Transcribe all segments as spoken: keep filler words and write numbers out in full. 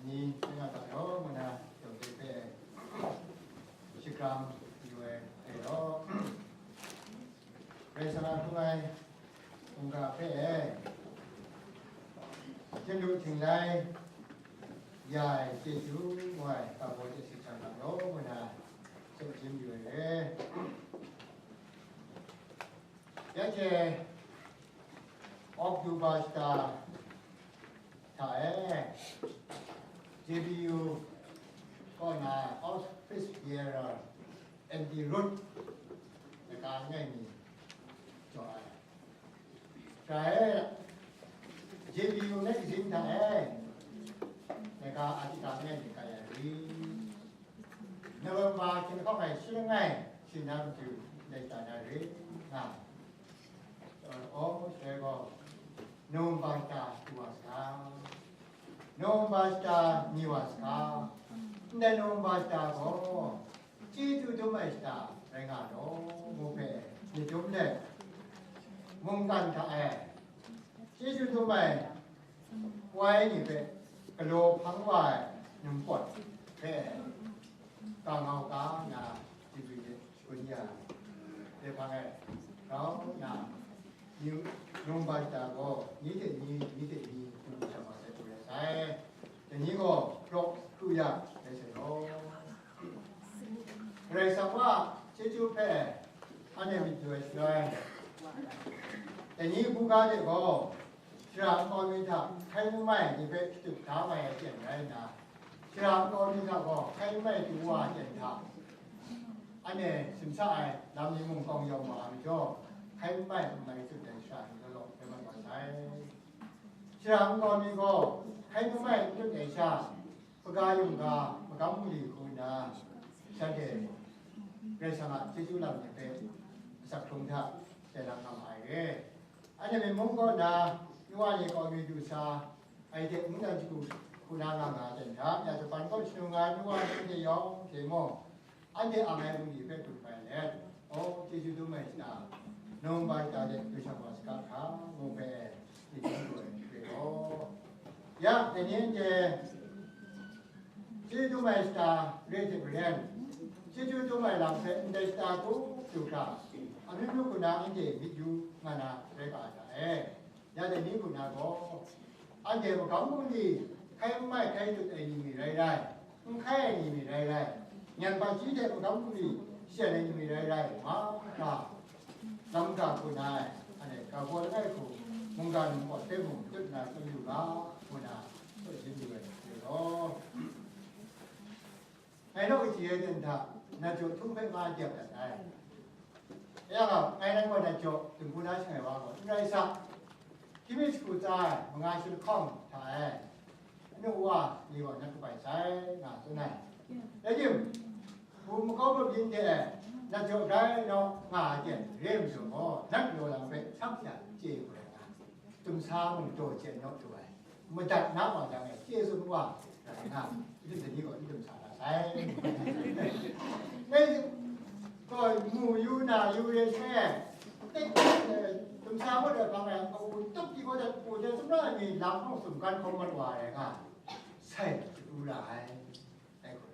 Ni nga ta yaw, muna yawng de pe shakram yu ai hpe law, Karai Kasang a hkrung ai mungga hpe e, htinglu htinglai ya ai chyeju ngu ai ga baw chye shakram lam law, muna tsun yu ai re. Ya hte October shata hta e, J B U kaw na office bearer Andy Root laika langai mi jaw ai. Hta e, J B U magazine hta e, laika article langai mi kai ai ri. November hkying lahkawng ai shi langai shi na matu ndai shata na re nga. Aw, shaloi gaw, November shata du wa saga, November shata ni wa saga, ndai November shata gaw, chyeju dum ai shata rai nga law, ngu hpe myit dum let, mungkan hta e chyeju dum ai wai ni hpe galaw hpang wa ai num pawt hpe, kangau ka nna, J B U de shakun ya ai, de hpang e grau nna, ni, num ba shata gaw, ni hte ni, ni hte ni, hkrum sha ma sai pru ya sai. Dai ni gaw raw hkru ya, dai sai gaw. Karai Kasang a chyeju hpe anhte myit yu ai shaloi, dai ni buga de gaw, shara nkau mi hta hkai ngu mai ni hpe shatup da mai ai aten rai nna, shara nkau mi hta gaw hkai ngu mai du wa ai aten hta, anhte simsa ai lam ni mung kawng yawng wa ai majaw, hkai ngu mai n mai tut ai shara ni law law rai mat wa sai. Shara nkau mi gaw hkai ngu mai n tut ai sha, hpaga yungga, magam bungli hku nna, shanhte Karai Kasang a chyeju lam ni hpe asak hkrung hta chye na nga ma ai re. Anhte myi mung kaw na, nu wa ni kau mi du sa, ai hte mungdan shagu hku na nga nga ai aten hta, ya Japan kaw shanu nga ai nu wa ni hte yawng hte mung, anhte ang ai bungli hpe hkrum bai let, aw, chyeju dum ai shata, November shata de du shang wa saga hkra, ngu hpe myit dum lu ai hpe gaw, ya, dai ni anhte chyeju dum ai shata re hte maren, chyeju dum ai lam hpe ndai shata hku du hkra, amyu myu hku na anhte myit yu nga na rai ga ai hta e. Ya dai ni hku na gaw, anhte magam bungli hkai n mai hkai tut ai ni mi rai rai, n hkai ai ni mi rai rai, nyan hpaji hte magam bungli shajan ai ni mi rai rai, mahkra lam ga hku na ai, anhte ga baw langai hku mungga num kaw hpe mung tut nna tsun yu ga, ngu na tsun yu ai hte gaw, ngai naw kaji ai ten hta, nat jaw htum hpe nga dep dat ai. Ya nga, ngai nang gaw nat jaw dingbu na shangai wa gaw, n rai sa, hkying mi shagu tsa ai manga shi lahkawng hta e, anu wa ni gaw nat kabai sai, nga tsun ai. Rai tim, hpu makau grup yin hte nat jaw grai naw nga ai ten re ai majaw gaw, nat galaw lam hpe shang sha chye hkra nga, dumsa mung daw chye naw du ai. Madat na wa jang e, chye tsun wa, rai nga, dum dai ni gaw n dum sa na sai. Ngai gaw mu yu na yu re she, dumsa mung dai hpang e, a-u tup di gaw dat, u jan sumra ai mi lam hpawng sumgan hkawm mat wa ai nga, sai chyu ra ai. Dai gaw,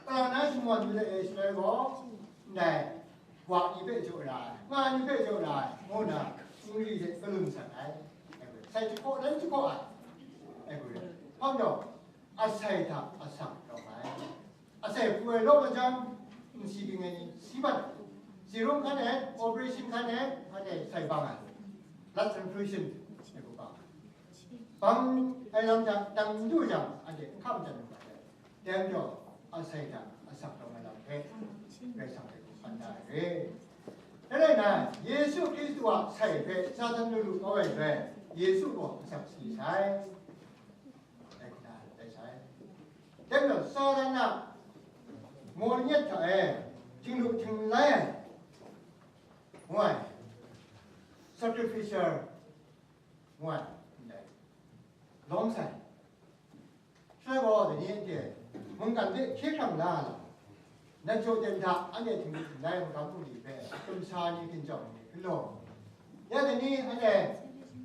Kalang na shingwan mi de e shaloi gaw, ndai wa ni hpe jaw ra ai, nga ni hpe jaw ra ai, ngu nna, Singri hte kalun sat ai. Sai jahkaw dan jahkaw ai. Hpa majaw, asai hta asak rawng ai. Asai pru ai law majaw, nsi ging ai ni si mat ai. Serum hkan ai, operation hkan ai, hkan ai sai bang ai. Blood transfusion ai hku bang ai. Bang ai lam hta dang n du jang, anhte n hkam jan lu mat ai. Dai majaw, asai hta asak rawng ai lam hpe Karai Kasang hpe hkan da ai re. Dai rai nna, Yesu Hkristu a sai hpe Satan lu lu kau ai shaloi, Yesu gaw asak si sai. Dai hkra dai sai. Dai majaw, Satan a maw lanyet hta e htinglu htinglai ai, ngu ai, sacrificial, ngu ai, ndai, lawm sai. Shaloi gaw, dai ni anhte mungkan de hkye hkrang la ai lam, nat jaw ten hta anhte htinglu htinglai ai magam bungli hpe, hkrum sa ni, hkinjawng ni, galaw, ya dai ni anhte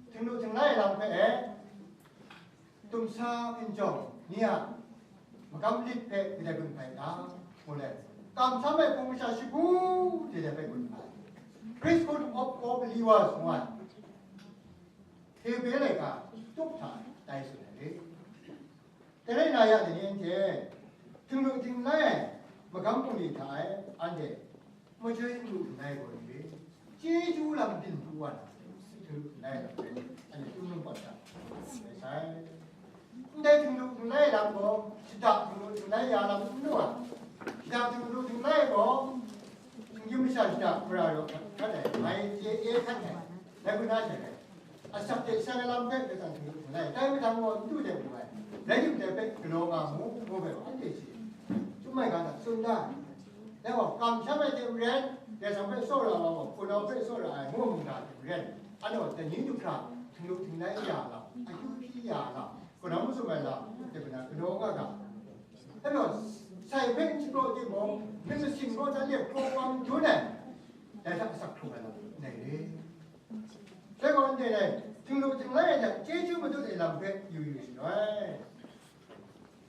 htinglu htinglai ai lam hpe e, Tumsa hkinjawng ni a magam lit hpe kadai gun hpai ta? Ngu let, kamsham ai hpung masha shagu de dai hpe gun hpai. Priesthood of all believers ngu ai Hebre laika tup hta tai tsun ai re. Dai rai na ya, dai ni anhte htinglu htinglai ai magam bungli hta e anhte majoi htinglu htinglai gaw ni re, chyeju lam byin pru wa na, htinglu htinglai lam rai, anhte htinglu pawt hta rai sai. Ndai htinglu htinglai lam gaw, shada htinglu htinglai ya lam n lu ai. Shada htinglu htinglai gaw, shinggyim masha shada mara raw hkrat ai, mai chye e hkrat ai, dai hku na she rai. Asak hte seng ai lam hpe Karai Kasang htinglu htinglai, dai mahtang gaw n du de wu ai, rai tim dai hpe galaw nga mu, ngu hpe anhte shi chyum ai ga hta tsun da ai. Dai gaw, kamsham ai hte maren, Karai Kasang hpe tsawra wa gaw, hpunau hpe tsawra ai ngu mungga hte maren, anhte gaw dai ni du hkra htinglu htinglai ya lam, akyu hpyi ya lam, hpunau mazum ai lam, dai hpe na galaw nga ga. Dai gaw, sai hpe n shapraw timung, myit masin kaw na lep hkraw wa madun ai, dai hta asak hkrung ai lam n rai re. Dai gaw, ndai rai, htinglu htinglai ai hta chyeju matut ai lam hpe yu yu shaloi,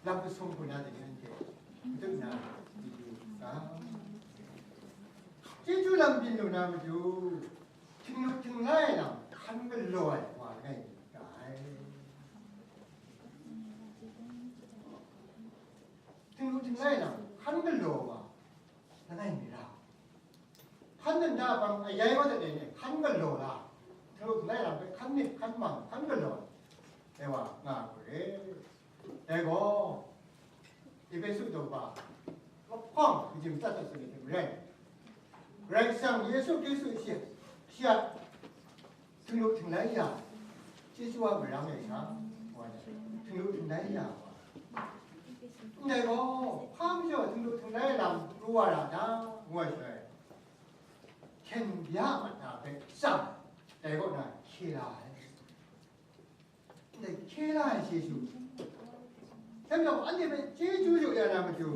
lam kashung hku na dai ni anhte matut na yu yu ga. Chyeju lam byin lu na matu, htinglu htinglai ai lam hkan galaw ai wa langai mi ra ai. Htinglu htinglai ai lam hkan galaw wa langai mi ra. Hkan dan da hpang ayai wa dat e ni, hkan galaw la, htinglu htinglai lam hpe hkan myit, hkan mang, hkan galaw ai wa nga ai hku re. Dai gaw, Ehpesu daw ba lahkawng kaji matsat hta tsun ai hte maren, Karai Kasang Yesu Hkristu shi, shi a htinglu htinglai ya, chyeju wa marang ai sha, wa dai, htinglu htinglai ya wa. Ndai gaw, hpa majaw htinglu htinglai lam pru wa ra ta, ngu ai shaloi, hkyen bya a mat na hpe tsang, dai kaw na hkye la ai. Ndai hkye la ai chyeju. Dai majaw, anhte hpe chyeju jaw ya na matu,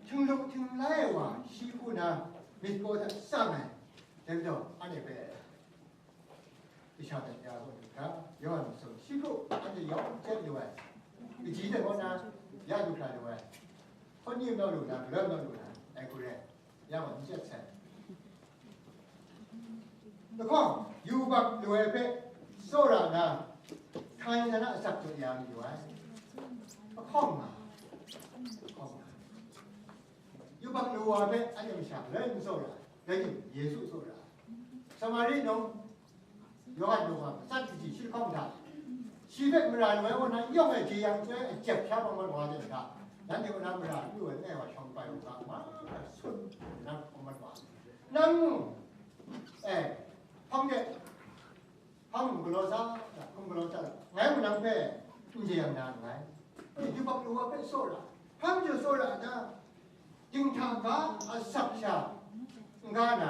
htinglu htinglai ai wa shi hku na myit kaw hta tsang ai. Dai majaw, anhte hpe Kasha hpe ya gaw lu hkra, Yawhan masum shi hku anhte yawng chyet lu ai, kaji hte kaw na ya du hkra lu ai, hkawt ni naw lu na, galoi naw lu na, dai hku rai, ya gaw n chyet sai. Lahkawng, yubak lu ai hpe tsawra na, hkaing hta na asak jaw ya mayu ai. Lahkawng nga, lahkawng nga. Yubak lu wa hpe anhte masha galoi n tsawra ai, rai timung, Yesu tsawra ai. Samari num, Yawhan daw wa, matsat kaji shi lahkawng hta, shi hpe mara lu ai kaw na yawng ai jeyang chyoi ai ajep sha bang mat wa de hta, nanhte kaw na mara lu ai langai wa shawng pai u ga, ma sun, nang hkawm mat wa. Nang mung, eh, hpang de, hpang mung galaw sa, hkum galaw sa, ngai mung nang hpe n jeyang na nngai. Yubak lu wa hpe tsawra, hpa majaw tsawra na, dinghta ga asak sha n ga na,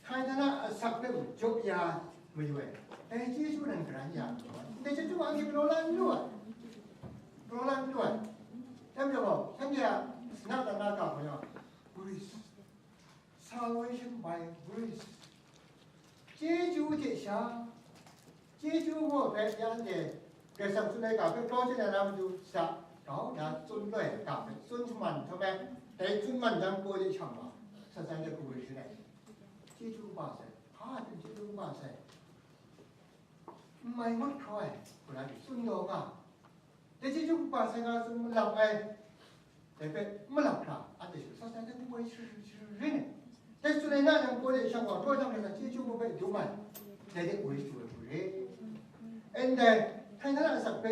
hkaing hta na asak hpe mung jaw ya mayu ai, dai chyeju nan garan ya mayu ai. Ndai chyeju gaw anhte galaw la n lu ai, galaw la n lu ai. Dai majaw gaw, shanhte a sanak na na ga hkawng yawng, grace, salvation by grace, chyeju hte sha, chyeju gaw hpe ya anhte Karai Kasang tsun ai ga hpe grau chye na matu sa, grau na tsun loi ai ga hpe tsun shaman hkrum ai, dai tsun man jang, pawle shang wa, san san de hku rai shin ai. Chyeju kaba sai, hpa hte chyeju kaba sai, n mai ngut hkraw ai, hku na tsun taw nga, dai chyeju kaba sai nga tsun malap ai, dai hpe n malap hkra, anhte sha sa sa de hku rai sha rin ai. Dai tsun ai na jang, pawle shang wa, hkraw jang rai na, chyeju hpe dum ai, dai de woi chyu ai hku re. Ndai, hkaing hta na asak hpe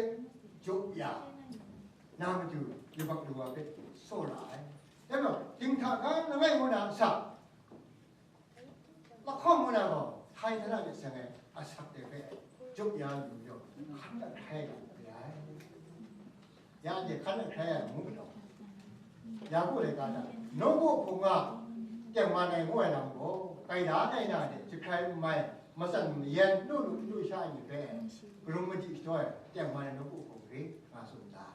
jaw ya na matu, yubak lu wa hpe tsawra ai. Dai majaw, dinghta ga langai ngu na asak, lahkawng ngu na gaw, hkaing hta na myit seng ai asak de hpe jaw ya lu majaw, hkan ahkrai lu re ai. Ya anhte hkan ahkrai ai ngu galaw, Yaku laika hta, nawku hpung a tengman ai ngu ai lam gaw, gaida ai na de jahkrai n mai, matsan mayan, lu lu n lu sha ai ni hpe, karum madi shadaw ai tengman ai nawku hpung re, nga tsun ta.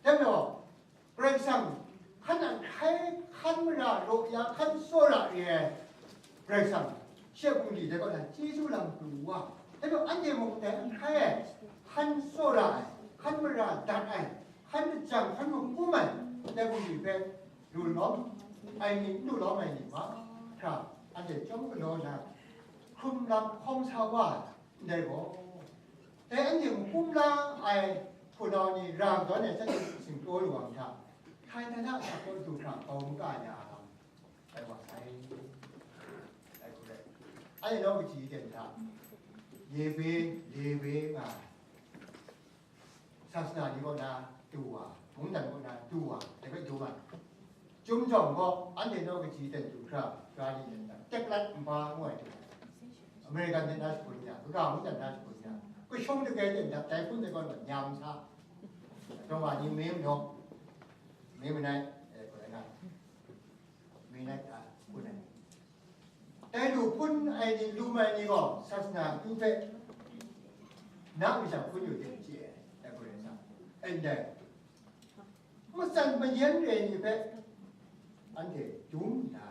Dai majaw, Karai Kasang hkan ahkrai, hkan mara raw ya, hkan tsawra re ai Karai Kasang, shi a bungli dai kaw na chyeju lam pru wa. Dai majaw, anhte mung dai ahkrai ai, hkan tsawra ai, hkan mara dat ai, hkan lajang, hkan makum ai, ndai bungli hpe lu lawm ai ni, n lu lawm ai ni mahkra, anhte chyawm galaw na, hkrum lam hkawm sa wa ai, ndai gaw, dai anhte makum la ai hpunau ni ra zawn ai shanhte singtaw lu ai hta, htai hta hta sa kaw du hkra bau maga ya ai lam, rai wa sai. Rai hku rai. Anhte nawku kaji ten hta, Yebe, Lebe nga ai sasana ni kaw na du wa, mungdan kaw na du wa, dai hpe du nga ai. Chyum jawng gaw, anhte nawku kaji ten du hkra, ga ni ten hta, Teklat nba ngu ai du ai. American ten na shagun ya, kaga mungdan na shagun ya, kashung dagrai ten hta, dai hpun dai gaw na nyam sa, daw wa ni me majaw, me manai, eh, gaw rai nga ai. Minat a hpun ai. Dai lu hpun ai ni, lu mai ni gaw, sasana akyu hpe, na masha hpun yu hte chye ai, dai hpun ai sa. Ndai, matsan mayan re ai ni hpe, anhte dum nna,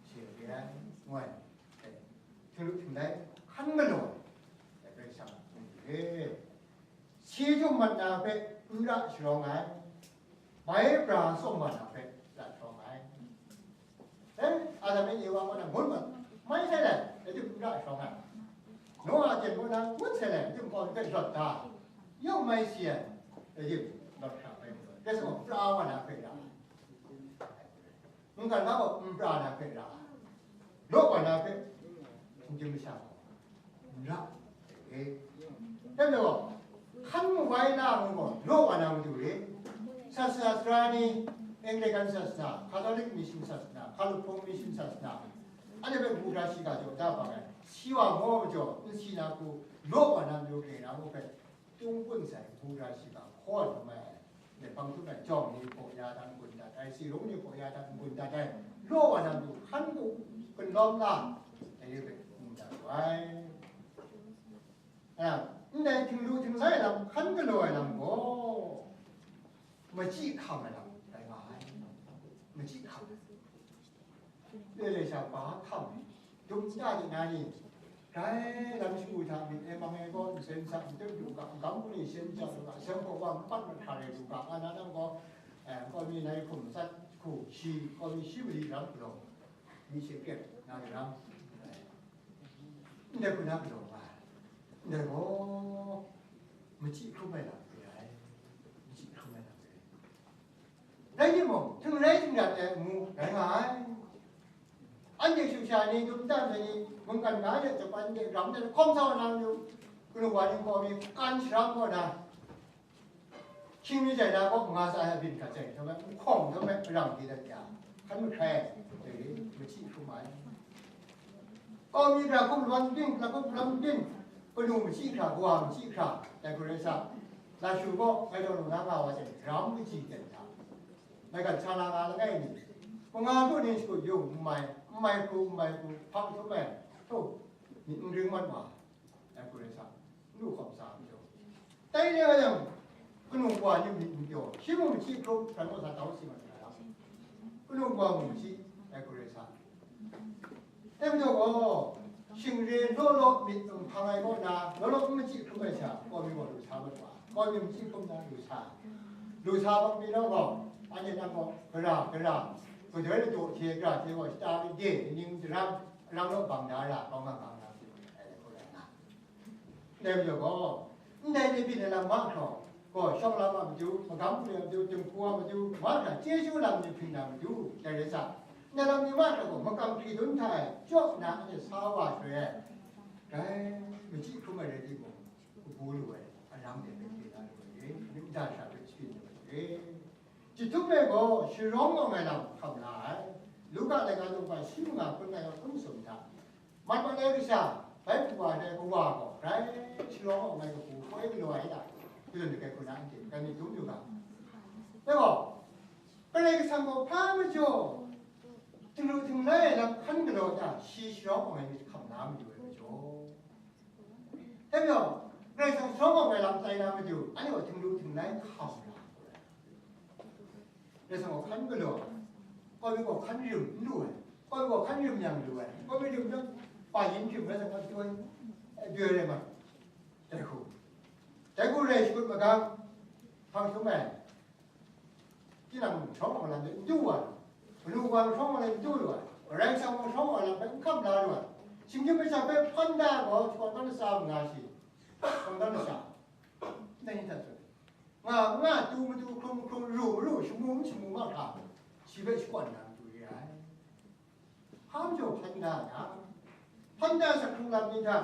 she re ai, ngu ai. Htinglu htinglai hkan galaw ai, dai hpe shang hpun yu re. Si htum mat na hpe n ra sharawng ai, bai bra tsawm wa na hpe ra sharawng ai. E, Adam e Ewa kaw na ngut mat, mai sai lai, e tim n ra sharawng ai. Noa jen kaw na ngut sai lai, e tim kaw hpe lawt da, yawng mai si ai, e tim lawt hkra bai majaw, rai sa gaw, pra wa na hpe ra ai. Mungkan na gaw n pra na hpe ra ai, law wa na hpe n dim masha gaw n ra ai. Dai majaw gaw, hkan mawai la ngu gaw, law wa na matu re. Sasana sara ni, Anglican sasana, Catholic mission sasana, Hkalup hpung mission sasana, anhte hpe ngu hkra shiga jaw da bang ai, si wa maw majaw, n si na hku, law wa na matu re na ngu hpe, Tung kun sai, hpung ra shiga hkaw ai hkrum ai, myit hpang htum ai, jawng ni hpaw ya dan gun dat ai, si rung ni hpaw ya dan gun dat ai, law wa na matu hkan ku gun lawm la, dai re hpe hpung dat lu ai. A, ndai htinglu htinglai lam hkan galaw ai lam gaw, machyi hkam ai lam rai nga ai. Machyi hkam ai. Loi loi sha ba hkam, dum nta de na ni, dai lam shagu hta myit e mang e gaw, nsen sak n tep lu ga, n gam hku ni shen ja lu ga, seng hpaw wa n pat mahkra rai lu ga, nga na nang gaw, eh, kawmi nai hkum sat hku shi, kawmi shi mali ram galaw, mi she pret nga lam, ndai hku na galaw nga ai, ndai gaw, machyi hkrum ai lam re ai, machyi hkrum ai lam re ai. Rai timung, htingrai htingrat ai amu rai nga ai. Anhte shu sha ni, dum dan ai ni, mungkan ga de, Japan de, ram de, hkawm sa wa na matu, kanu wa ni hkaw mi, kan sharam kaw na, hkying mi jai na kaw, nga sa ai abyin hkrat jai, hkawm ai, nhkawng hkawm ai, arang di dat ya, hkan mahkrai, dai re, machyi hkrum ai. Kawmi hkra hkum lam byin, hkra hkum lam byin, kanu machyi hkra, kawa machyi hkra, dai hku rai sa, lashu gaw, ngai daw na nga wa jang, ram kaji ten hta, maigan sa na nga langai ni, manga du ni shakut yung n mai, n mai hku, n mai hku, hpang htum ai, htu, myit n ring mat wa, dai hku rai sa, n lu hkawm sa ai majaw, dai re ai yang, kanu kawa ni myit n pyaw, shi mung machyi hkrum, hkran gaw sa tau si mat ai lam, kanu kawa mung machyi, dai hku rai sa. Dai majaw gaw, shingre law law myit n hpang ai kaw na, law law n machyi hkrum ai sha, kawmi gaw lu sa mat wa, kawmi machyi hkrum na lu sa, lu sa mat mi law gaw, anhte nang gaw, gara, gara, gadoi ladaw hte gara hte gaw, shata de, ning daram, alang law bang da ra, bang nga bang nga, ai hku rai nga. Dai majaw gaw, ndai ni byin ai lam mahkra gaw, shawng lam a matu, magam hku ni a matu, dinghku a matu, mahkra chyeju lam ni hpring na matu, dai rai sa, ndai lam ni mahkra gaw, makam hkri dun hta e, jaw nna anhte sa wa shaloi e, dai machyi hkrum ai rai timung, kabu lu ai, alang de hpe hkye na lu ai re, nta sha hpe sharin lu ai re. Jahtum e gaw sharawng awng ai lam hkam la ai. Luka laika num hpa shi manga hkun ngai hkun masum hta, mat mat ai kasha, bai hpu wa ai kawa gaw, grai sharawng awng ai kabu koi galaw ai ta, hkun lakai hkun na anhte, grai myit dum yu ga. Dai gaw, Karai Kasang gaw hpa majaw, htinglu htinglai ai lam hkan galaw ta, shi sharawng awng ai myit hkam la mayu ai majaw. Dai majaw, Karai Kasang sharawng awng ai lam tai na matu, anhte gaw htinglu htinglai hkam la. Karai Kasang gaw hkan galaw, kawmi gaw hkan rim n lu ai, kawmi gaw hkan rim yang lu ai, kawmi rim jang, pa yin hkrim rai sa, hkan pyaw ai, pyaw ai rai ma, dai hku. Dai hku rai shakut magang, hpang htum ai, tinang shawng wa lam hpe n du wa, kanu wa shawng wa lam n du lu ai, Karai Kasang wa shawng wa lam hpe n hkam la lu ai, shinggyim masha hpe hpan da ai gaw, shakawn kau latsa nga shi, shakawn kau latsa, ndai ni hta tsun, nga nga, tu matu, hkrum hkrum, ru maru, shamu shamu mahkra, shi hpe shakawn na matu re ai. Hpa majaw hpan da ai hta, hpan da ai hkrung lam ni hta,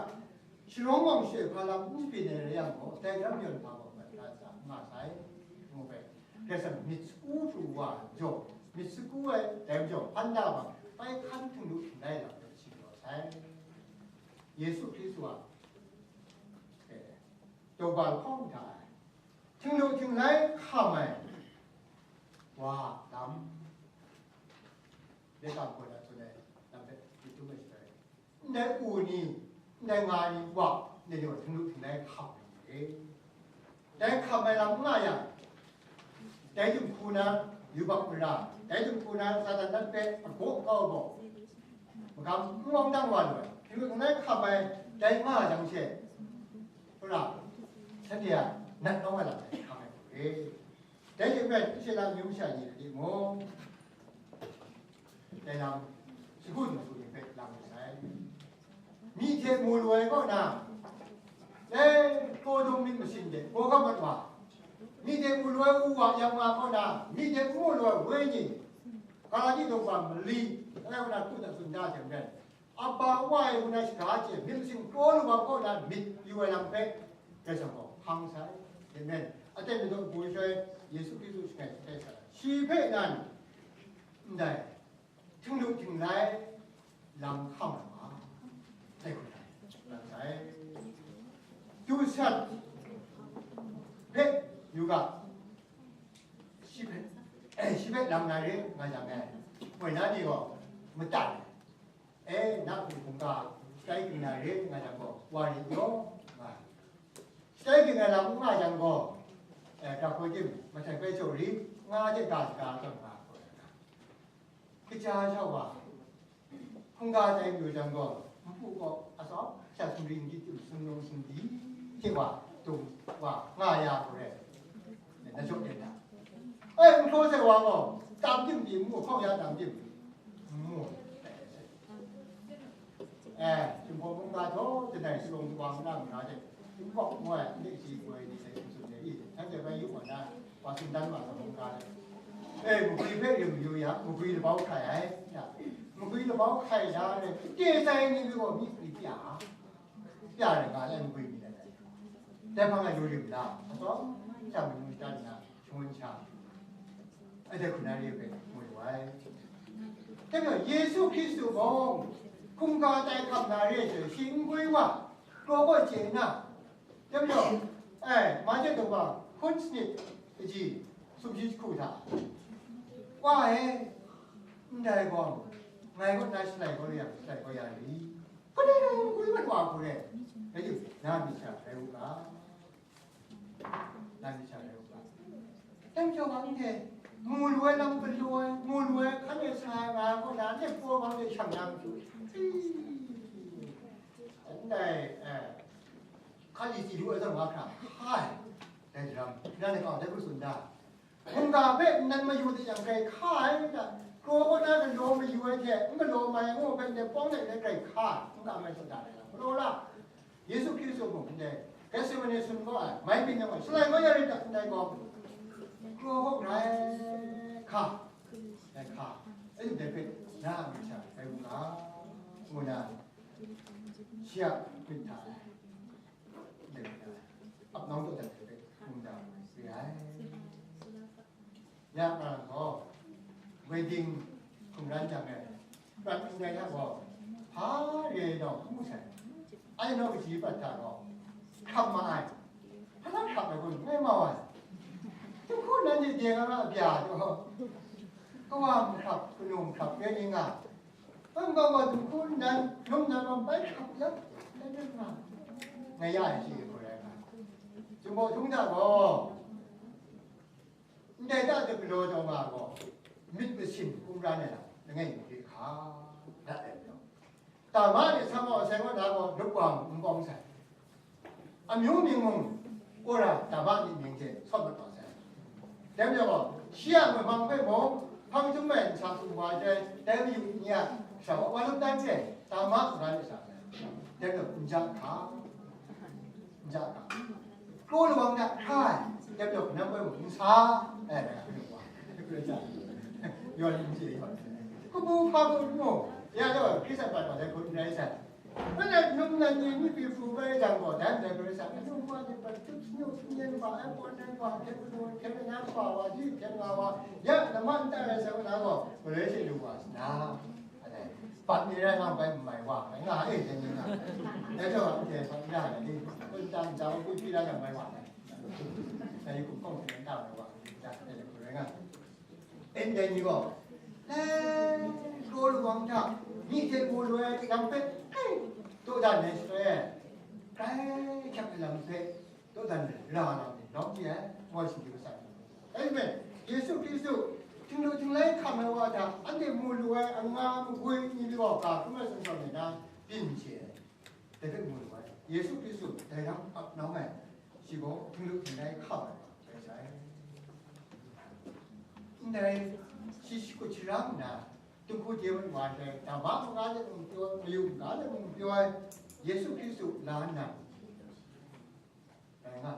sharawng awng she hpa lam n shabyin ai rai yang gaw, dai daram yawn hpa gaw mat da ai hta, n nga sai, ngu ai. Karai Kasang myit sagu pru wa ai majaw, myit sagu ai dai majaw, hpan da ai hpa, bai hkan htinglu htinglai lam hpe shingdaw sai. Yesu Hkristu a, eh, daw ba lahkawng hta ai, htinglu htinglai hkam ai wa a lam, Leka hpaw na tsun ai lam hpe myit dum ai sharai, ndai u ni, ndai nga ni wa, ndai ni wa htinglu htinglai hkam ai ni re. Dai hkam ai lam n nga yang, dai dinghku na yubak mara, dai dinghku na Satan dan hpe agaw kau gaw, magam n wang dang wa lu ai, htinglu htinglai hkam ai dai nga jang she, hkra, shanhte a nat nawng ai lam hpe hkam ai hku re. Dai hte maren, Israela amyu masha ni rai timung, dai lam shagu ngu su ni hpe lang lu sai. Myi hte mu lu ai kaw na, e, Sodom myit masin de hkawhkam mat wa, myi hte mu lu ai u wa yang nga kaw na, myi hte n mu lu ai wenyi, Galati daw wa mali, dai kaw na hku na tsun da ai hte maren, Aba, Wa e ngu na shaga chye, myit masin kraw lu wa kaw na myit yu ai lam hpe, Karai Kasang gaw hpang sai. Amen. Aten daw hku sha Yesu Hkristu shagai shatai sa, shi hpe nan ndai htinglu htinglai lam hkam ai wa, dai hku na, lam sai. Du sat hpe yu ga, shi hpe, eh, shi hpe lam na re nga jang e, moi na ni gaw matan ai. E, na hpung hkungga, shatai ging na re nga jang gaw, wa rit yaw nga. Shatai ging ai lam n nga jang gaw, e, ga hkoi tim, masai bai jau rit nga de ga saga tawn nga. Kaja sha wa, hkungga tai mayu jang gaw, npu gaw atsawm sha sumri n di tim, sumnung sumdi hte wa, dung wa nga ya hku rai. Na jaw den da. E, nhtawsai wa gaw, tam tim di nmu, hkawng ya tam tim. Nmu. E, Jinghpaw mungga htaw, langai shalawng shawa mara mara de, nkawk ngoi, nek si goi ni de, tsun de i, shanhte bai yu wa na, wa tsun dan ma sa mungga de. E, magwi hpe rim yu yang, magwi labau hkai ai, ya. Magwi labau hkai da re, de sai ni gaw mi gwi pya. Pya rai nga ai magwi mi lai. Dai hpang e lu rim la, atsawm sha manu shata nna shangun sha, adai hku na re hpe mu lu ai. Dai majaw, Yesu Hkristu gaw hkungga tai hkam na re ai hte, shi n gwi wa, kraw gaw chye nna, dai majaw, ai, Mate daw wa hkun sanit kaji sumshi jahku hta, Wa e, ndai gaw, ngai kaw na shalai kau lu yang, shalai kau ya li? Kadai rai n gwi mat wa hku re, rai tim, na myit sha rai u ga, na myit sha rai u ga. Dai majaw, wa ndai, mu lu ai lam galaw ai, mu lu ai hkan e sa ai nga ai kaw na, nep paw bang de shang na matu, ndai, eh, hkan li si lu ai zawn wa hkra, hai, dai daram, nan e kau dai hku tsun da. Hkungga hpe nnan mayu de yang grai hka ai, nta, kraw kaw na galaw mayu ai hte, n galaw mai ai ngu hpe ndai pawng de grai hka ai, n kam ai shada ai lam galaw la. Yesu Hkristu mung ndai Getsemane sun kau ai, mai byin yang gaw, shalai kau ya rit ta, ndai gaw, kraw kaw grai hka, grai hka, anhte hpe na myit sha rai u ga, ngu na, shi a myit hta e, ndai myit hta e, ap nawng taw dat hte hpe, ngu na, re ai. Ya nga gaw, wedding hkum ran jang e, prat n rai hta gaw, hpa re ai nau hku mu sai. Ai nau kaji prat hta gaw, hkam ma ai. Hpa na hkap ai kun, ngai mau ai. Dinghku nan de deng a nga bya taw, kawa mahkrap, kanu mahkrap rai ni nga. Hpa n gaw gaw dinghku nan, lum nan gaw bai hkrap lam, rai rai nga. Ngai ya ai shi hku rai nga. Jinghpaw htung hta gaw, Ndai ta de galaw taw nga gaw, myit masin hkungran ai lam langai mi hkra dat ai majaw, Tama de sa mau asai kaw na gaw lupwang n bawng sai. Amyu ming mung, Kora, Daba myit ning hte sawt mat wa sai. Dai majaw gaw, shi a ngut hpang hpe mung, hpang jum ai nsa sumwa ai, dai mayu ni a sha wa lum dan hte, Dama sumra ai sha sai. Dai majaw, n ja hka, n ja hka. Kru lawang hta hkra ai, dai majaw, kanam woi mung n sa, eh, yawn n chye yawn. Kabu hpa bu n mu, ya gaw, Hkristu a bat wa dai hku n rai sai. Anhte num nan ni myit bai pru bai jang gaw, dai ndai Karai Kasang, anhte wa ni hpe tup sanu sumyen wa ai, pawn ai wa, hkyen kanu, hkyen lana wa, wa ji hkyen nga wa, ya namma n tai ai sai wa na gaw, Karai she lu wa sa na. Anhte bat ni rai nga bai, n mai wa, mai nga e, dai ni nga. Dai hte wa, anhte bat n da ai ni, kun tam da wa, kun hpyi la yang mai wa ai. Dai ni kun kawng hte n da mai wa, da, dai ni kun rai nga. Ndai ni gaw, eh, kru lawang hta, myi hte mu lu ai lam hpe, eh, dawdan ai shaloi, grai hkyep ai lam hpe, dawdan ra lam ni lawm di ai, ngoi singgyim masat ni. Amen. Yesu Hkristu, htinglu htinglai hkam ai wa hta, anhte mu lu ai anga magwi ni gaw, ga hkrum ai zawn ni na, byin chye ai. Dai hpe mu lu ai. Yesu Hkristu dai lam ap nau ai, shi gaw htinglu htinglai hkam ai wa rai sai. Ndai shi shakut sharam nna, dinghku de mat wa ai, daba manga de mung pyaw ai, mayu manga de mung pyaw ai, Yesu Hkristu la nna, rai nga.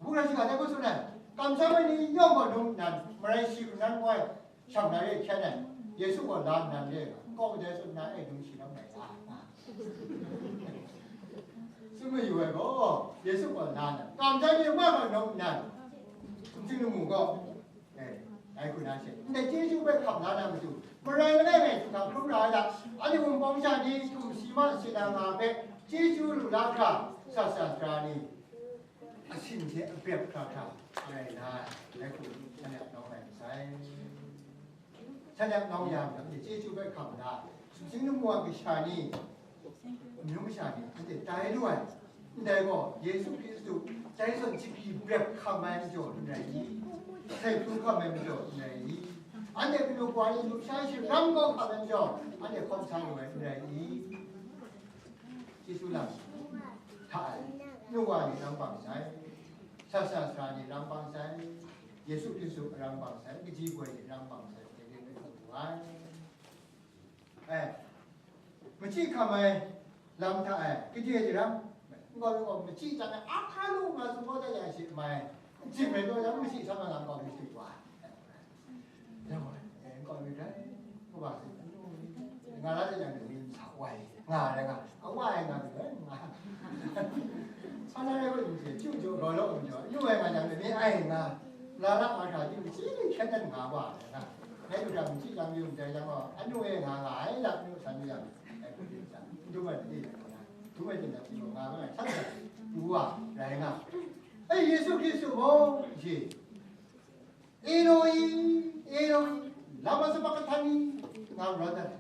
Mungdan shiga dai hpe tsun ai, kamsham ai ni yawng gaw num nnan, marai shi hku nan woi, shang na re hkyen ai, Yesu gaw la nnan re nga, n kaw ai dai tsun na e, num shi lam rai nga, nga. Tsun mayu ai gaw, Yesu gaw la nnan, kamsham ai ni yawng gaw num nnan, sumsing lamu gaw, eh, dai hku na she, ndai chyeju hpe hkam la na matu, marai langai ngai htum hkam hkrum ra ai hta, anhte Wunpawng sha ni htum si ma si na nga hpe chyeju lu la hkra, sat sat sara ni, asin hte abrep hkra hkra rai na ai, dai hku shan yak nawng ai masai. Shan yak nawng yang, anhte chyeju hpe hkam na, sumsing lamu a kasha ni, amyu masha ni, anhte tai lu ai. Ndai gaw, Yesu Hkristu, dai zawn chyeju brep hkam ai majaw n rai i? Sai hpru hkam ai majaw n rai i? Anhte kanu kawa ni lusha sharam kau hkam ai majaw, anhte hkawm sa lu ai n rai i? Chyeju lam hta e, nu wa ni rang bang sai, sat sat sara ni rang bang sai, Yesu Hkristu a rang bang sai, kaji goi ni rang bang sai, dai ni rai lu ai. Eh, machyi hkam ai lam hta e, kaji ai jaram, n gaw, n gaw, machyi hkam ai, a hka lu nga sumgaw dat ya shi mai, n jim ai taw, yan machyi hkam ai lam gaw, machyi wa. Yang gaw, eh, n gaw, mi rai, kawa si, nga la de yang, mi sa wai, nga rai nga, a wai nga, mi rai nga. Sa na rai, ko, mi se, chu, chu, gaw, lo, mi, chu, yu, wai nga, yang, mi, ai nga. La la a hkra di, machyi ni hkyen dan nga wa ai na. Ngai du hkra machyi lam yung dai yang gaw, anu e nga nga ai, lap nu san nu yang, ai hku di sa, n dum ai di na, dum ai di na, di nga nga, san san, du wa, rai nga. Ai, Yesu Hkristu gaw, ji, Eloi, Eloi, lama sabakhtani, nga rawt ai.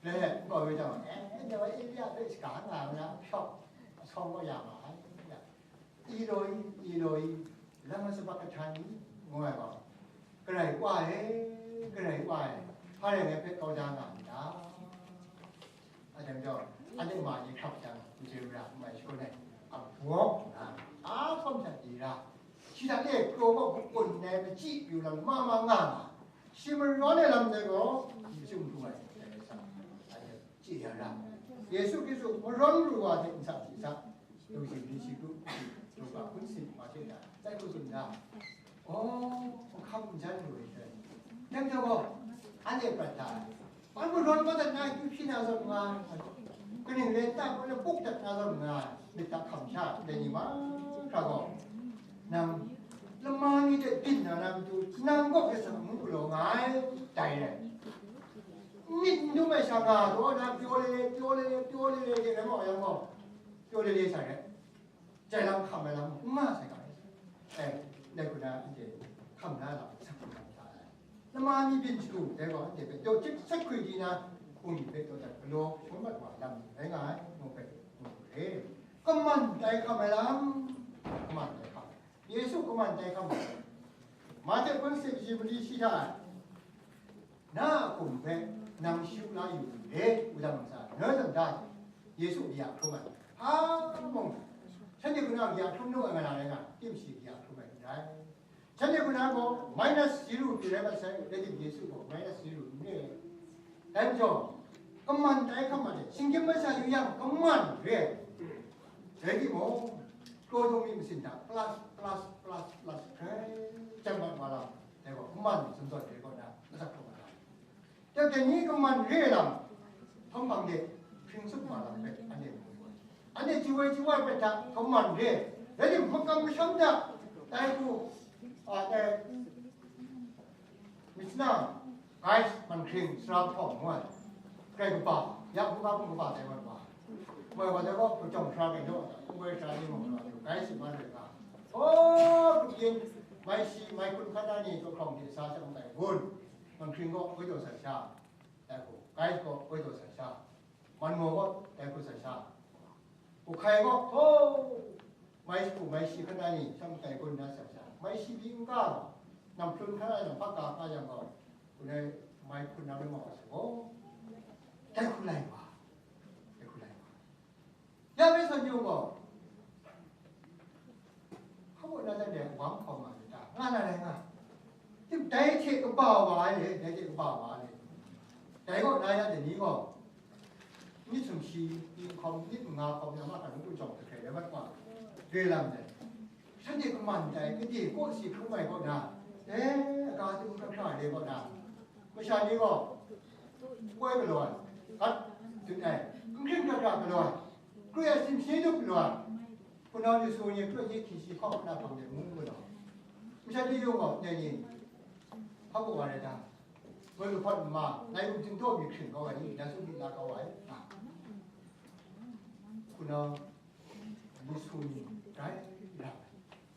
Re, n gaw yu jang, eh, Elia hpe shaga nga na, hpyaw, asawng gaw ya ma ai, ya. Eloi, Eloi, lama sabakhtani, ngu ai gaw, Karai Wa e, Karai Wa e, hpa rai ngai hpe kau da nga n ta? A jang gaw, anhte ma ni hkap jang, n chye ra, n mai shagun ai, a bawk nna, a hkawm hta di ra, shi hta le kraw kaw hkun ai machyi pru lang ma ma nga nga, shi marawn ai lam dai gaw, shi hkum hkrum ai, dai sa, anhte chye ya ra. Yesu Hkristu marawn ru wa hte nsa hti sa, Lungsim ni shi kru, luga hpun sin wa hte na, tai hku tsun da. Oh, hkam n jan lu ai hte. Dai majaw gaw, anhte prat da ai. Ban marawn madat na akyu hpyi na zawn nga, kaning rai nta, gaw na puk dat na zawn nga, myit hta hkam sha, dai ni mahkra gaw, nang lama ni hte byin na na matu, nang kaw hpe sa ngu galaw nga ai, dai rai. Myit n dum ai sha nga, gaw na pyaw lele, pyaw lele, pyaw lele, de rai mau yang gaw, pyaw lele sa rai. Jai lam hkam ai lam n nga sai ga ai. Eh, dai hku na anhte hkam na lam, sa hku na hta ai. Lama ni byin shadu, dai gaw anhte hpe daw chyit sat hkwi di na, hpung ni hpe daw dat galaw, shawng mat wa lam ni rai nga ai, ngu hpe, ngu hpe. Kaman tai hkam ai lam, kaman tai hkam. Yesu kaman tai hkam ai lam. Mahte hpun sip shi mali shi hta ai. Na a hkum hpe nang shut la yu n re, wudang ntsa, na zang da, Yesu ya hkrum ai, hpa mung, Shanhte hku na gaja hkrum nu ai nga na rai nga, timshi gaja hkrum ai n rai. Shanhte hku na gaw minus zero pyi rai mat sai, rai tim, Yesu gaw minus zero n re ai. Dai majaw, kaman tai hkam mat ai, shinggyim masha yu yang kaman re ai. Rai timung, kraw dung myit masin hta plus, plus, plus, plus, grai jang mat wa lam, dai gaw kaman sumzawn re kaw na, asak hkrum ai. Dai ni kaman re ai lam, hpang hpang de hpring tsup wa lam hpe anhte mu ai. Anhte chye woi chye wa ai hpe hta kaman re ai. Rai tim, makam masham hta, dai hku, a, dai, Mishna, Gaish, Manhkring, Sara Hpawng ngu ai. Grai kaba, ya hkungga hpung kaba dai wan wa. Moi wa dai gaw, hpung jawng hkra gai daw, hpung goi hkra ni mung, Gaish man rai nga. O, hpung yin, mai shi, mai hkun hkan na ni, jaw hkawng hte sa shang tai gun. Manhkring gaw, goi daw sai sha. Dai hku, Gaish gaw, goi daw sai sha. Manmaw gaw, dai hku sai sha. Hku hkai gaw, htaw, mai shi hku, mai shi hkan na ni, shang tai gun na sai sha. Mai shi pyi n ga, nam hplun hkan na, nam hpa ga nga yang gaw, hku nai mai hpun na rai ma wa sai gaw, dai hku lai wa, dai hku lai wa. Ya rai san yung gaw, hpa baw na dan de wang hkawm ma myit ta, nga na rai nga. Tim dai hte kaba wa ai le, dai hte kaba wa ai le. Dai gaw na ya de ni gaw, myit sumshi, myit hkawm, myit manga hkawm na ma hkan ngu jawng hkrai rai mat wa, re lam dai. Shanhte kaman dai, kade kaw si hkrum ai kaw na, e, aga htum hkra hkra ai kaw na, masha ni gaw, koi galaw ai, gat dut ai, n hkring hkra hkra galaw ai, kroi ai simshi dup galaw ai, hpunau ni su ni kroi ni hkying shi hkawng na hpang de ngu galaw ai. Masha ni yung gaw, ndai ni, hpa baw wa rai ta? Ngai lu hpawt nma, ngai lu dingdaw mi hkring kau ai ni, na su myit la kau ai, nga. Hpunau ni su ni rai ra ai.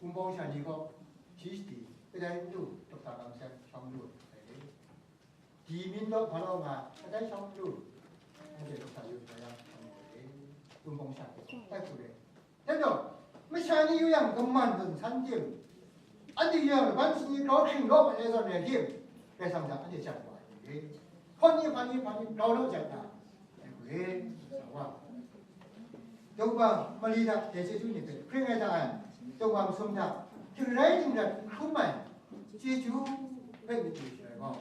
Wunpawng sha ni gaw, G H D, kadai n lu, dokta kamsham shawng lu ai re. Di min law hpa law nga, kadai shawng lu, anhte dokta yu hpa yang shawng lu ai re. Wunpawng sha ni gaw, tai hku re. Dai gaw, masha ni yu yang kaman zawn san tim, anhte yu yang laban shani grau hkring law mat ai zawn rai tim, Karai Kasang hta anhte jan wa ai re. Hpawt ni hpa ni hpa ni grau law jan na, ai hku re, sa wa. Daw kaba mali hta dai chyeju ni hpe hpring ai hta e, daw kaba masum hta htingrai htingrat hkrum ai chyeju hpe myit yu shaloi gaw,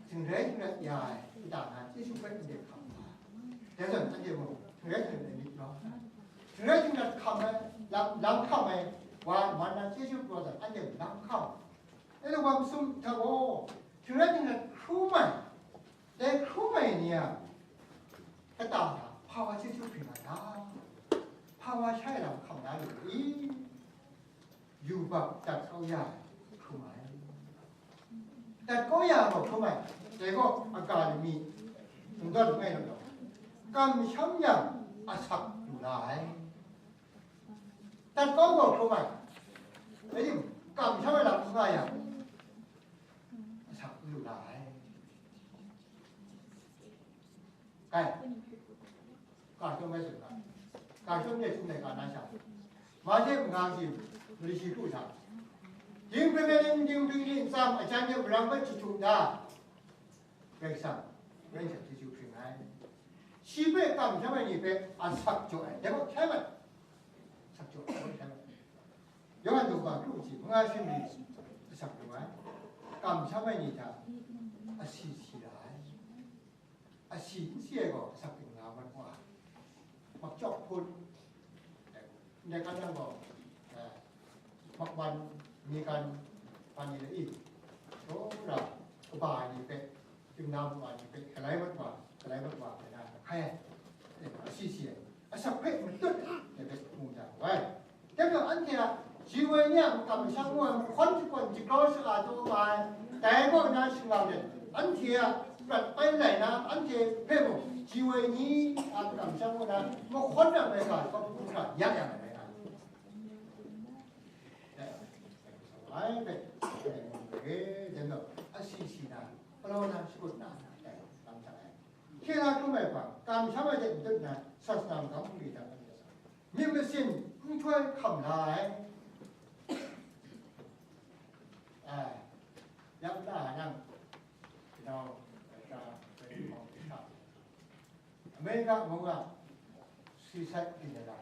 htingrai htingrat ya ai kata na chyeju hpe ndai hkam nga ai. Dai zawn anhte mung htingrai htingrat ai myit rawng ai. Htingrai htingrat hkam ai, lam, lam hkam ai wa, wan na chyeju pru ai zawn anhte mung lam hkam. Dai daw kaba masum hta gaw, htingrai htingrat hkrum ai, dai hkrum ai ni a kata hta hpa wa chyeju hpring ai ta? Hpa wa sha e lam hkam da lu i? Yubak dat kau ya ai hkrum ai. Dat kau ya ai gaw hkrum ai, dai gaw aga lami, n gaw langai law, kamsham yang asak lu la ai. Dat kau gaw hkrum ai, dai ning, kamsham ai lam n nga yang, asak n lu la ai. Kai. Ga shawng rai tsun ga. Ga shawng de tsun ai ga na sha. Mahte manga shi, mali shi kru sha. Dinghpring ai ning, dinghpring ni ntsam, a jan de marang bai jahtum da. Karai Kasang, Karai Kasang chyeju hpring ai. Shi hpe kamsham ai ni hpe asak jaw ai. Dai gaw hkrai mat. Asak jaw ai, hkrai mat. Yawhan daw kaba kru shi, manga shi ni asak jaw ai. Kamsham ai ni hta asi si ra ai. Asi n si ai gaw asak ting nga mat wa, makjawk hpun, ndai kan nang gaw, eh, makwan mi kan, hpa ni le i, tsawra, kaba ai ni hpe, htingna mu ai ni hpe, galai mat wa, galai mat wa, hpe na, hkai ai, eh, asi si ai. Asak hpe matut ai hpe mu jang wai. Dai majaw anhte a, ji woi ni a makam masham ngu ai mahkawn jahkawn jagrau shaga taw nga ai, dai kaw na shingkang de, anhte a prat bai lai na, anhte hpe mung ji woi ni a makam masham ngu na mahkawn ram ai ga kawp hkra ya yang ai rai nga ai. Ai hpe, dai majaw, asi si na, galaw na, shakut na, dai lam jang ai. Hkye na hkrum ai hpang, kamsham ai hte matut na, sasana magam hkungri hta, myit masin nhtoi hkam la ai. Ai, yak na nang, you know, America mung a suicide byin ai lam,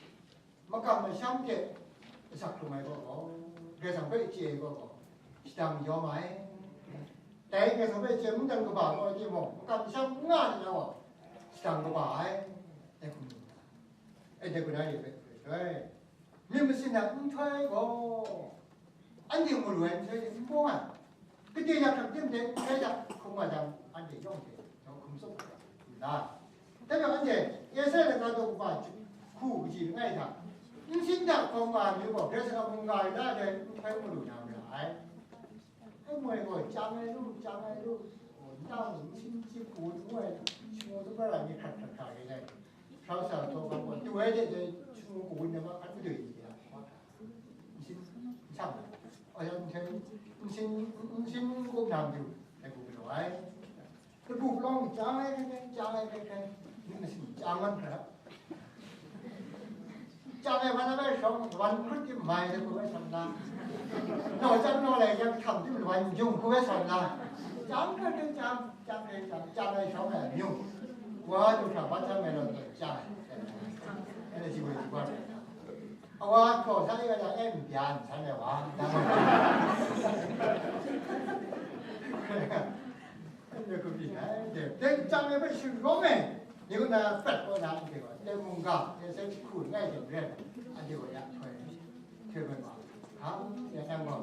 makam masham hte asak hkrung ai gaw gaw, Karai Kasang hpe chye ai gaw gaw, shadang yawm ai. Dai Karai Kasang hpe chye mungdan kaba gaw timung, makam masham n nga ai ni gaw, shadang kaba ai, dai hkum nu na. Anhte hkuna re hpe hkoi shaloi, myit masin a nhtoi gaw, anhte mu lu ai nhtoi de n bawng ai. Gade yak hkrak tim hte nhtoi hta hkrum nga jang, anhte yawng hte yawng hkrum tsawp ai lu na. Dai majaw anhte Esaia laika daw kaba hku kaji langai hta, nsin hta hkawm nga ai myu gaw, Karai Kasang a mungga rai na ai nhtoi mu lu na mara ai. Ai moi gaw, chyang ai lu, chyang ai lu, nta mung nsin chyi hku ngu ai, shamu tsawra ai myit hkrat hkrat hkra rai ai, hkrau sa htaw hkam gaw, tu ai hte dai shamu kagun ai mahkrat madoi ni hte a, nsin, nsin, nsin, nsin, nsin n-gup na matu, dai hku galaw ai. Labu palawng chyang ai hkrai hkrai, chyang ai hkrai hkrai, myit masin chyang wan hkra. Chyang ai wan ai shawng, wan hkrut tim mai de hku bai shawng na. Naw chyang naw lai yang htam tim wan jung hku bai shawng na. Chyang hkrai hkrai chyang, chyang hkrai chyang, chyang ai shawng ai amyu. Wa du hkra bat chyang ai law chyang ai. Anhte ji woi ji wa. Awa hkraw sa ya da e n bya n san ai wa. Anhte hku byin ai, dai chyang ai hpe sharawng ai, ni kaw na prat kaw na, anhte gaw, ndai mungga, ndai sai hku langai hte maren, anhte gaw ya hkoi, hkoi bai ma, hkam ya nang gaw,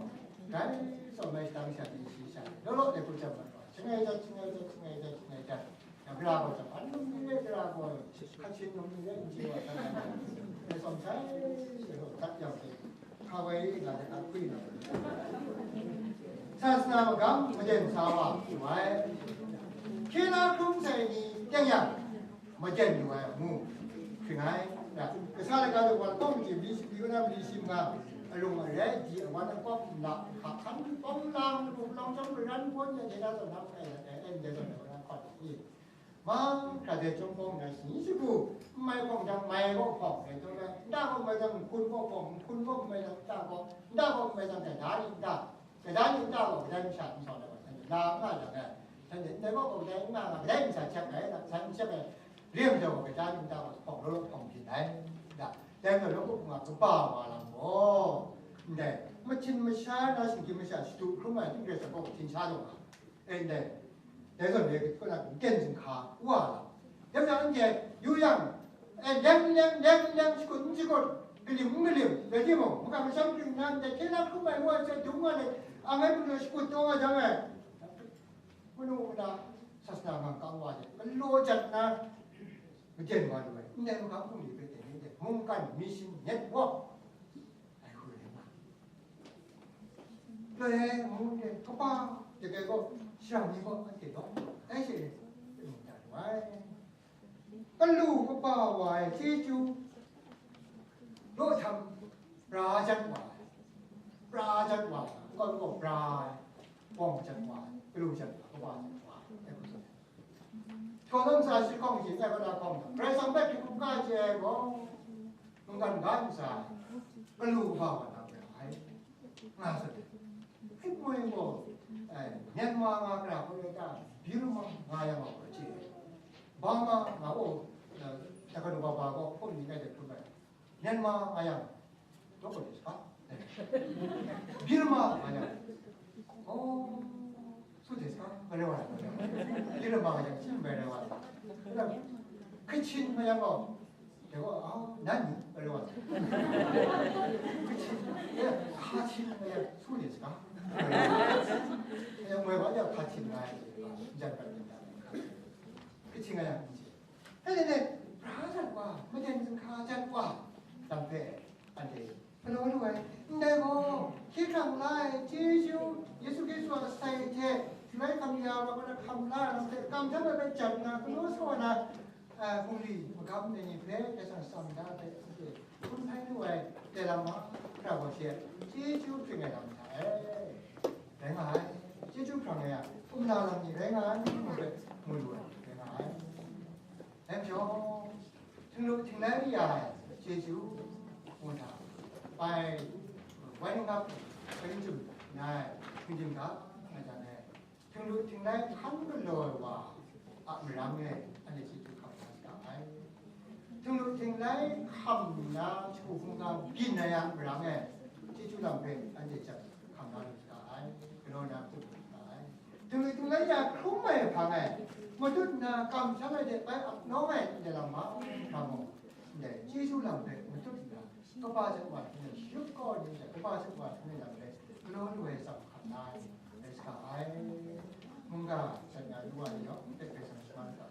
dai tsawm ai shadang sha ni shi sha, law law de hku chyam mat gaw, shangai dat, shangai dat, shangai dat, shangai dat, ya gara gaw chyam, an num ni rai gara gaw, hkachin num ni rai n chye wa, dai tsawm sai, dai gaw, dat yang hte, Hkawai nga de a hkwi na. Sasana magam majen sa wa lu ai. Hkye la hkrum sai ni teng yang, majen lu ai amu hkring ai. Kasa laga daw wa lahkawng maji byi shi, byi kaw na byi shi manga, arung arai, di awan akawp nna, hka hkan, pawng lang, lu palawng chyawm, maran, pawn, ya, dai na zawn, hkrai, ya, dai, dai zawn, dai na hkawt ai. Mahkra de chyawm hpawng na shani shagu, n mai hpawng jang mai kaw hpawng rai taw ai, nta kaw n mai jang nhkun kaw hpawng, nhkun kaw n mai jang nta kaw, nta kaw n mai jang gaida ni nta, gaida ni nta kaw kadai masha n sawn ai wa, shanhte la n nga jang ai, shanhte ndai kaw gaw kadai n nga nga, kadai masha chyak ai, nang san n chyak ai, re ai majaw gaw gaida ni nta kaw hpawng law law hpawng byin ai, nta, dai majaw law kaw hpawng a kaba wa lam gaw, ndai, mahtin masha na shinggyim masha shadu hkrum ai hte Karai Kasang kaw htin sha taw nga. E ndai, dai zawn e, kaw na ken zinhka wa la. Dai majaw anhte yu yang, e, leng leng, leng leng, shakut n shakut, galim n galim, rai timung, makam masham ring nna ndai hkye la hkrum ai ngu ai hte dung nga let, ang ai mung shakut taw nga jang e, manu mada sasana mang kang wa de, galaw jat nna, maden wa lu ai, ndai makam hkum ni hpe teng ni de, mungkan, mission, network, Ai hku rai nga. Loi ai amu ni kaba de kai gaw, shara ni gaw anhte gaw, dai she, mung da lu ai. Galu kaba wa ai chyeju, daw htam, bra jat wa ai. Bra jat wa ai. Gaw, gaw bra ai. Bawng jat wa ai. Galu jat wa ai. Kaba jat wa ai. Ai hku rai. Hkaw lam sa shi hkawng shi, ngai kaw na hkawng, Karai Kasang hpe hkrit hkungga chye ai gaw, mungkan ga ntsa ai, galu kaba wa na ra ai, nga sa ai. Hkrit moi gaw, ai, Myanmar nga gara hkoi rai ta, Burma nga yang wa gaw chye ai. Burma nga gaw, eh, Takanubaba gaw hkum ni ngai de hkrum ai. Myanmar nga yang, どこですか? Burma nga yang, oh, そうですか? Nga rai wa ai. Burma nga yang, Chin bai rai wa ai. Kachin nga yang gaw, de gaw, ah, 何? Nga rai wa ai. Kachin, eh, Kachin nga yang, そうですか? Nga rai wa ai. Nga yang moi wa yang Kachin nga yang, jan bai jan bai. Kachin nga yang, Dai, dai, dai, bra jat wa, maden zinhka jat wa, lam hpe, anhte galaw lu ai. Ndai gaw, hkye hkrang la ai chyeju, Yesu Hkristu a sai hte, shaloi hkam ya wa, hkam la ai lam hte, kamsham ai hpe jat nna, galaw sa wa na, a, bungli magam ai ni hpe, dai hpang tsam da ai hpe, anhte hkrum hpai lu ai, dai lam mahkra gaw she, chyeju hpring ai lam hta e. Rai nga ai. Chyeju hpring ai a, kumla lam ni rai nga ai, ngu hpe mu lu ai, rai nga ai. Dai majaw, htinglu htinglai mi ya ai chyeju, ngu hta, bai, wai ningkap, kaning chyum, Ngai, hpring htingga, ngai hta e, htinglu htinglai hkan galaw ai wa a marang e, anhte chyeju hkam na saga ai. Htinglu htinglai hkam nna, shagu hkungga byin ai a marang e, chyeju lam hpe anhte jan hkam na lu saga ai, galaw na hku saga ai. Htinglu htinglai ya hkrum ai hpang e, matut nna kamsham ai hte bai ap nawng ai ndai lam mahkra mung, ndai chyeju lam hpe matut nna, kaba jan wa hte shayup kau ai ni hte kaba jan wa hte lam hpe galaw lu ai tsam hkam na ai, rai saga ai. Mungga jan na ru wa ni yawng hpe Karai Kasang shaman ga